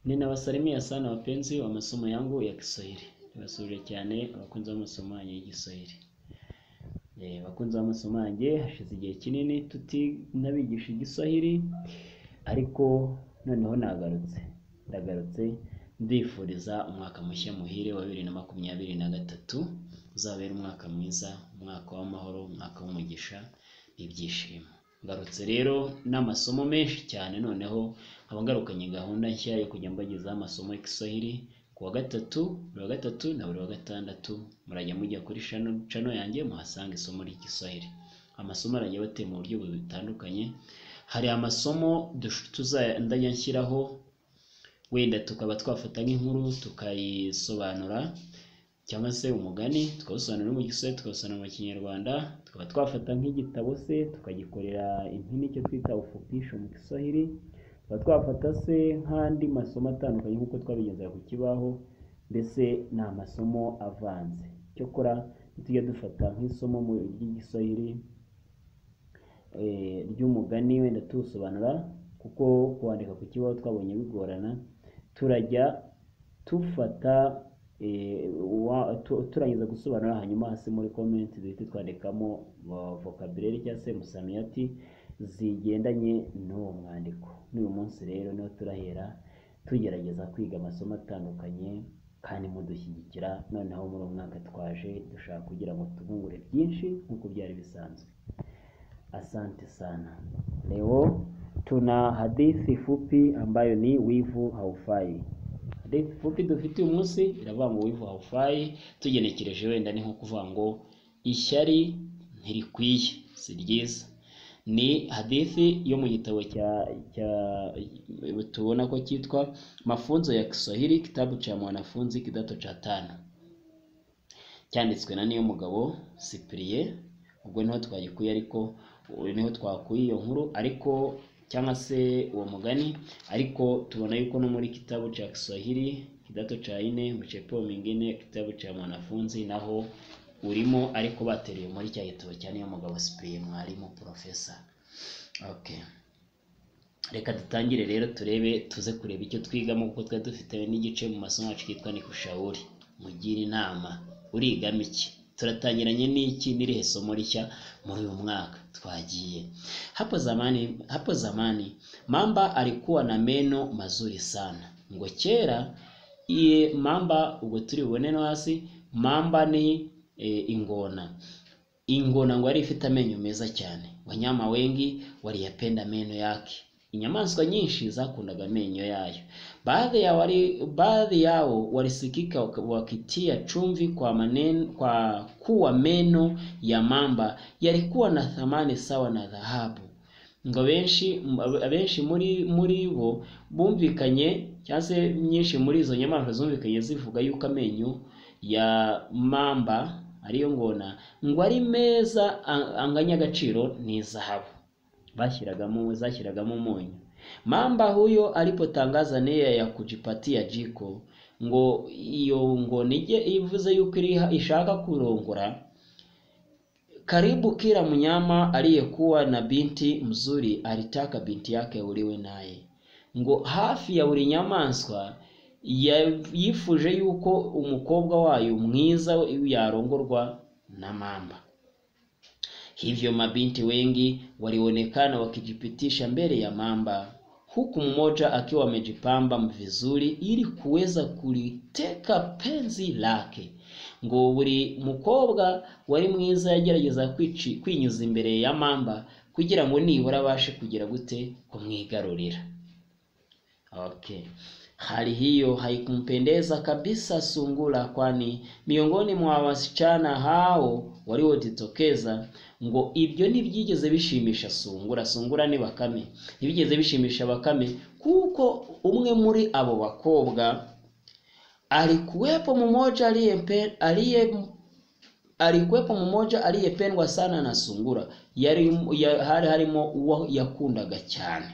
Ninawasalimia sana wapenzi wa masomo yangu ya Kiswahili. Ndabasuhuje cyane abakunzi b'amasomo yanjye y'Igiswahili. Abakunzi b'amasomo yanjye, hashize igihe kinini tuti ntabigisha Igiswahili, ariko noneho nagarutse. Ndagarutse ndifuriza umwaka mushya muhire wa 2023, uzabera umwaka mwiza, umwaka w'amahoro, umwaka w'umugisha n'ibyishimo. Ngarutse rero n'amasomo menshi cyane, noneho nkaba ngarukanye gahunda nshya yo kujya mbagezaho amasomo y'Igiswahili ku wa gatatu, buri wa gatatu na buri wa gatandatu. Murajya mujya kuri channel yanjye muhasanga isomo ry'Igiswahili. Amasomo arajya abateye mu buryo butandukanye. Hari amasomo ndajya nshyiraho, wenda tukaba twafata nk'inkuru tukayisobanura, cyangwa se umugani tukawusobanura mu Giswahili, tukawusobanura mu Kinyarwanda, tukaba twafata nk'igitabo se tukagikorera impine, icyo twita ufupisho mu Kiswahili, tukaba twafata se nk'andi masomo atandukanye nk'uko twabigenzaga ku kibaho. Mbese ni amasomo avanze. Cyokora nitujya dufata nk'isomo mu ry'Igiswahili ry'umugani wenda tuwusobanura, kuko kuwandika ku kibaho twabonye bigorana, turajya tufata turangiza gusobanura, hanyuma hasi muri comment duhite twandikamo vocabulary cyangwa se musamiyati zigendanye n'uwo mwandiko. N'uyu munsi rero niho turahera tugerageza kwiga amasomo atandukanye kandi mudushyigikira. Noneho muri uyu mwaka twaje dushaka kugira ngo tubungure byinshi nk'uko byari bisanzwe. Asante sana. Leo tuna hadithi fupi ambayo ni wivu haufai. Hadithi fupi dufite uyu munsi iravuga ngo wivu haufai, tugenekereje wenda ni nko kuvuga ngo ishyari ntirikwiye, si ryiza. Ni hadithi yo mu gitabo cya tubona ko cyitwa Mafunzo ya Kiswahili kitabu cha mwanafunzi kidato cha tano, cyanditswe na Niyomugabo Cyprien. Ubwo niho twagikuye, ariko niho twakuye iyo nkuru, ariko cyangwa se uwo mugani, ariko tubona yuko no muri kitabu cha Kiswahili kidato cha nne mchepeo mingine kitabu cha mwanafunzi naho urimo, ariko bateruye muri cya gitabo cya Niyomugabo Cyprien, mwarimu professor. Okay, reka dutangire rero turebe, tuze kureba icyo twigamo, kuko twari dufite n'igice mu masomo yacu kitwa Nikushauri, mugire inama. Urigamo iki? Turatangiranye n'iki? N'irihe somo rishya muri uyu mwaka twagiye? Hapo zamani mamba alikuwa na meno mazuri sana. Ngo kera iye mamba, ubwo turi bubone no hasi, mamba ni ingona. Ingona ngo yari ifite amenyo meza cyane. Wanyama wengi waliyapenda meno yake. Inyamaswa nyinshi zakundaga amenyo yayo. Baadhi yao walisikika wakitia chumvi kwa kuwa meno ya mamba yalikuwa na thamani sawa na dhahabu. Ngo abenshi muri bo bumvikanye, cyangwa se nyinshi muri izo nyamaswa zumvikanye zivuga yuko amenyo ya mamba, ariyo ngona, ngo ari meza anganya agaciro n'izahabu bashyiragamo, zashyiragamo umunyu. Mamba huyo alipotangaza nia ya kujipatia jiko, ngo iyo ngona ijye ivuze yuko ishaka kurongora, karibu kila mnyama aliyekuwa na binti mzuri alitaka binti yake uliwe naye. Ngo hafi ya buri nyamaswa yifuje yuko umukobwa wayo mwiza yarongorwa na mamba. Hivyo mabinti wengi walionekana wakijipitisha mbele ya mamba, huku mmoja akiwa amejipamba vizuri ili kuweza kuliteka penzi lake. Ngo buri mukobwa wari mwiza yagerageza kwinyuza imbere ya mamba kugira ngo nibura abashe kugira gute? Kumwigarurira. Okay. Hali hiyo haikumpendeza kabisa Sungura, kwani miongoni mwa wasichana hao waliojitokeza, ngo ibyo ntibyigeze bishimisha Sungura. Sungura ni Bakame. Ntibigeze bishimisha Bakame, kuko umwe muri abo bakobwa alikuwepo mmoja alikuwepo mmoja aliyependwa sana na Sungura, hari harimo uwo yakundaga cyane.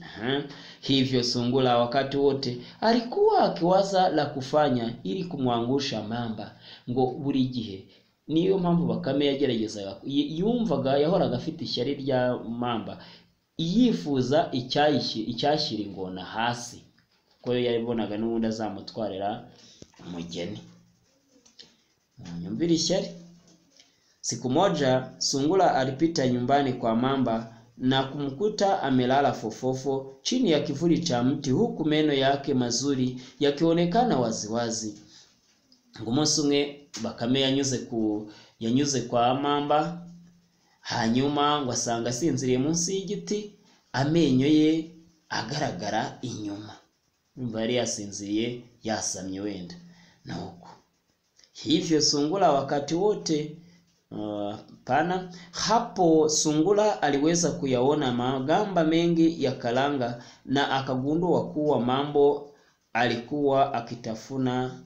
Aha. Hivyo Sungura wakati wote alikuwa akiwaza la kufanya ili kumwangusha mamba. Ngo buri gihe niyo mpamvu Bakame yageragezaga, yumvaga yahoraga afite ishyari rya mamba, yifuza icyashyira ingona hasi. Kuko yabonaga n'ubundi azamutwarira umugeni. Munyumvire ishyari. Siku moja sungura alipita nyumbani kwa mamba na kumkuta amelala fofofo chini ya kivuli cha mti huku meno yake mazuri yakionekana waziwazi. Ngo umunsi umwe Bakame yanyuze kwa mamba, hanyuma ngo asanga asinziriye munsi y'igiti, amenyo ye agaragara inyuma. Urumva yari yasinziriye yasamye wenda. Nuko hivyo sungura wakati wote pana hapo sungura aliweza kuyaona magamba mengi ya karanga na akagundua kuwa mamba alikuwa akitafuna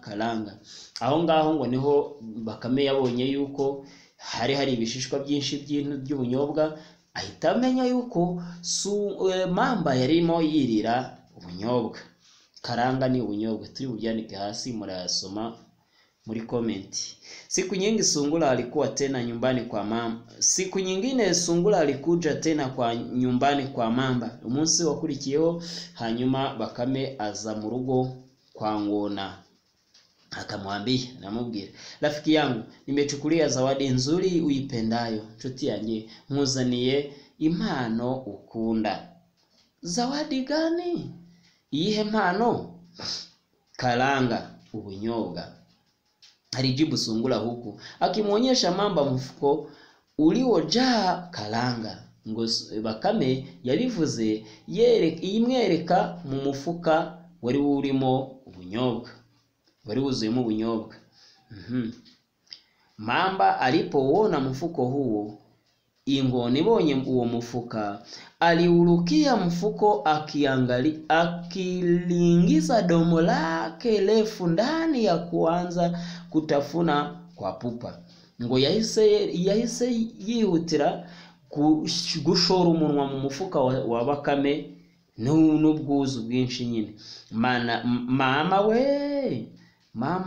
karanga. Aho ngaho ngo niho Bakame yabonye yuko hari ibishishwa byinshi by'ubunyobwa, ahita amenya yuko mamba yarimo yirira ubunyobwa. Karanga ni ubunyobwa, turi bubyandike hasi murayasoma muri comment. Siku nyingi sungura alikuwa tena nyumbani kwa mamba. Siku nyingine sungura alikuja tena kwa nyumbani kwa mamba. Umunsi wakurikiyeho hanyuma Bakame aza mu rugo kwa ngona. Akamwambia, namubwira, rafiki yangu, nimechukulia zawadi nzuri uipendayo. Nshuti yanjye, nkuzaniye impano ukunda. Zawadi gani? Iyihe mpano? Karanga, ubunyobwa. Alijibu sungura huku akimuonyesha mamba mfuko uliojaa karanga. Ngo Bakame yabivuze imwereka mu mufuka wari urimo ubunyobwa, wari wuzuyemo ubunyobwa. Mamba alipouona mfuko huo, ingona ibonye uwo mufuka, aliurukia mfuko akiliingiza domo lake refu ndani ya kuanza kutafuna kwa pupa. Ngo yahise yihutira gushora umunwa mu mufuka wa Bakame n'ubwuzu bwinshi nyine. Mama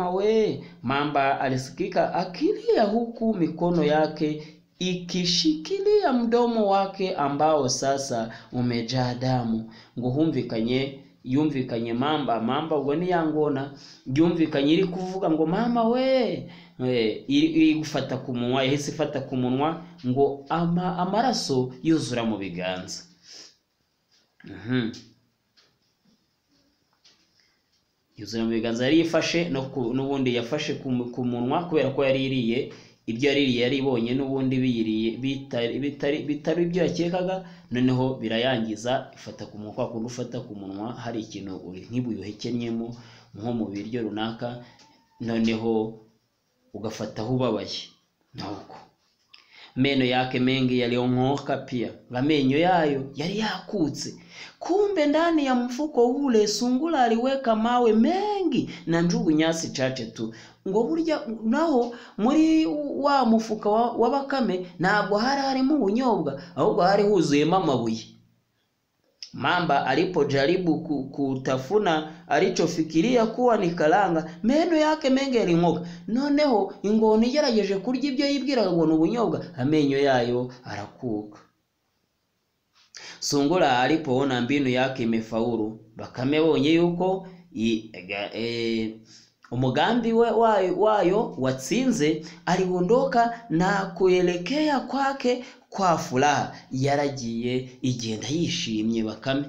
we, mamba alisikika akilia huku mikono yake ikishikilia mdomo wake ambao sasa umejaa damu. Ngo yumvikanye mamba ubwo ni ya ngona, yumvikanye iri kuvuga ngo mama we, iri gufata ku munwa, yahise ifata ku munwa ngo amaraso yuzura mu biganza. Yuzura mu biganza, yari yifashe n'ubundi yafashe ku munwa kubera ko yari iriye ibyo yaririye, yaribonye n'ubundi biyiriye bitari ibyo yakekaga, noneho birayangiza ifata ku munwa. Kwa kundi ufata ku munwa hari ikintu nk'ibuye uhekenyemo nko mu biryo runaka, noneho ugafataho ubabaye. Nuko meno yake mengi yaliyong'oka pia, amenyo yayo yari yakutse. Kumbe ndani ya mfuko ule sungura aliweka mawe mengi na njugu nyasi chache tu. Ngo burya naho muri wa mufuka wa Bakame ntabwo hari harimo ubunyobwa, ahubwo hari huzuyemo amabuye. Mamba alipojaribu kutafuna alichofikiria kuwa ni karanga, meno yake mengi yaling'oka. Noneho ingona igerageje kurya ibyo yibwiraga ngo ni ubunyobwa, amenyo yayo arakuka. Sungura alipoona mbinu yake imefaulu, Bakame abonye yuko umugambi wayo watsinze, aliondoka na kuelekea kwake kwa furaha. Yaragiye igenda yishimye Bakame.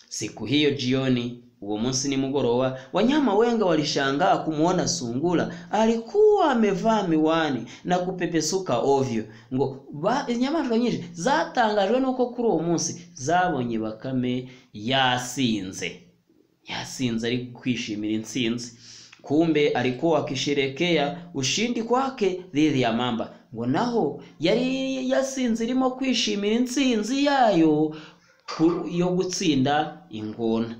Siku hiyo jioni, uwo munsi nimugoroba, wanyama wengi walishangaa kumuona sungura alikuwa amevaa miwani na kupepesuka ovyo. Ngo inyamaswa nyinshi zatangajwe nuko kuri uwo munsi zabonye Bakame yasinze ari kwishimira intsinzi. Kumbe alikuwa akisherekea ushindi kwake dhidi ya mamba. Ngo naho yari yasinze irimo kwishimira intsinzi yayo yo gutsinda ingona.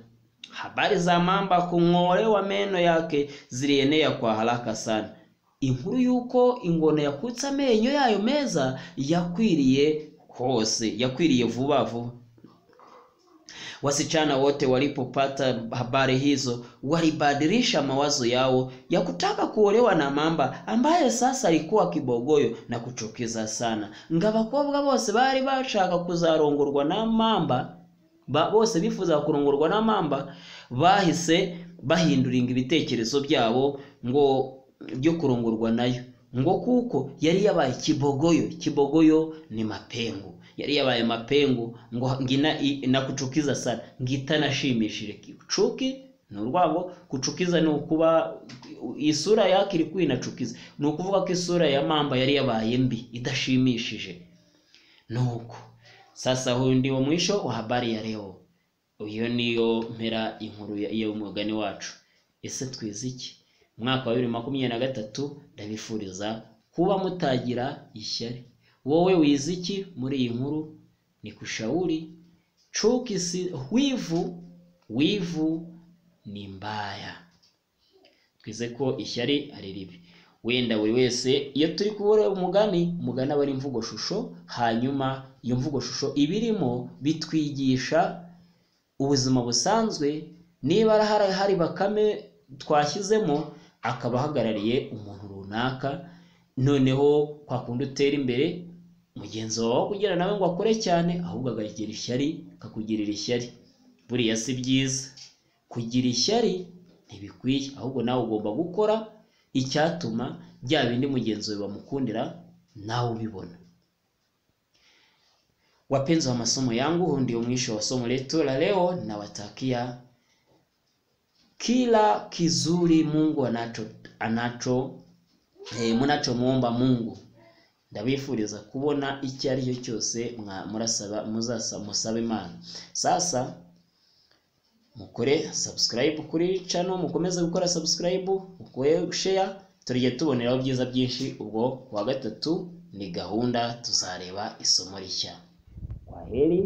Habari za mamba kung'olewa meno yake zilienea kwa haraka sana. Inkuru yuko ingona yakutse amenyo yayo meza yakwiriye hose, yakwiriye vuba vuba. Wasichana wote walipopata habari hizo walibadilisha mawazo yao ya kutaka kuolewa na mamba ambaye sasa alikuwa kibogoyo na kuchukiza sana. Ngo abakobwa bose bari bashaka kuzarongorwa na mamba Bose bifuza kurongorwa na mamba bahise bahinduringa ibitekerezo byabo ngo byo kurongorwa nayo, ngo kuko yari yabaye kibogoyo. Kibogoyo ni mapengu, yari yabaye mapengu ngo ngina nakucukiza sana, ngitanashimishije. Chuki ni urwango, kucukiza ni ukuba isura yake iri kwinacukiza, ni ukuvuga ko isura ya mamba yari yabaye mbi idashimishije. Nuko sasa huyu ndio mwisho wa habari ya leo. Iyo niyo mpera inkuru y'umugani wacu. Ese twize iki? Umwaka wa 2023 ndabifuriza kuba mutagira ishyari. Wowe wize iki muri iyi nkuru? Ni kushauri chuki si wivu, wivu ni mbaya. Twize ko ishyari ari ribi. Wenda buri wese iyo turi kubura umugani, umugani aba ari imvugo shusho, hanyuma iyo mvugo shusho ibirimo bitwigisha ubuzima busanzwe. Niba hari bakame twashyizemo akaba ahagarariye umuntu runaka, noneho kwa kundi utera imbere mugenzi wawe kugira nawe ngo akore cyane, ahubwo akagira ishyari, akakugirira ishyari. Buriya si byiza kugira ishyari, ntibikwiye, ahubwo nawe ugomba gukora icyatuma bya bindi mugenzi wawe bamukundira nawe ubibona. Wapenzi wa masomo yangu, huu ndio mwisho wa somo letu la leo. Nawatakia kila kizuri Mungu anacho munachomuomba Mungu. Ndabifuriza kubona icyo ari cyo cyose murasaba, muzasa musabe Imana. Sasa mukore subscribe kuri channel, mukomeze gukora subscribe, mukore share, tujye tuboneraho byiza byinshi. Ubwo kuwa gatatu ni gahunda, tuzareba isomo rishya. Kwaheri.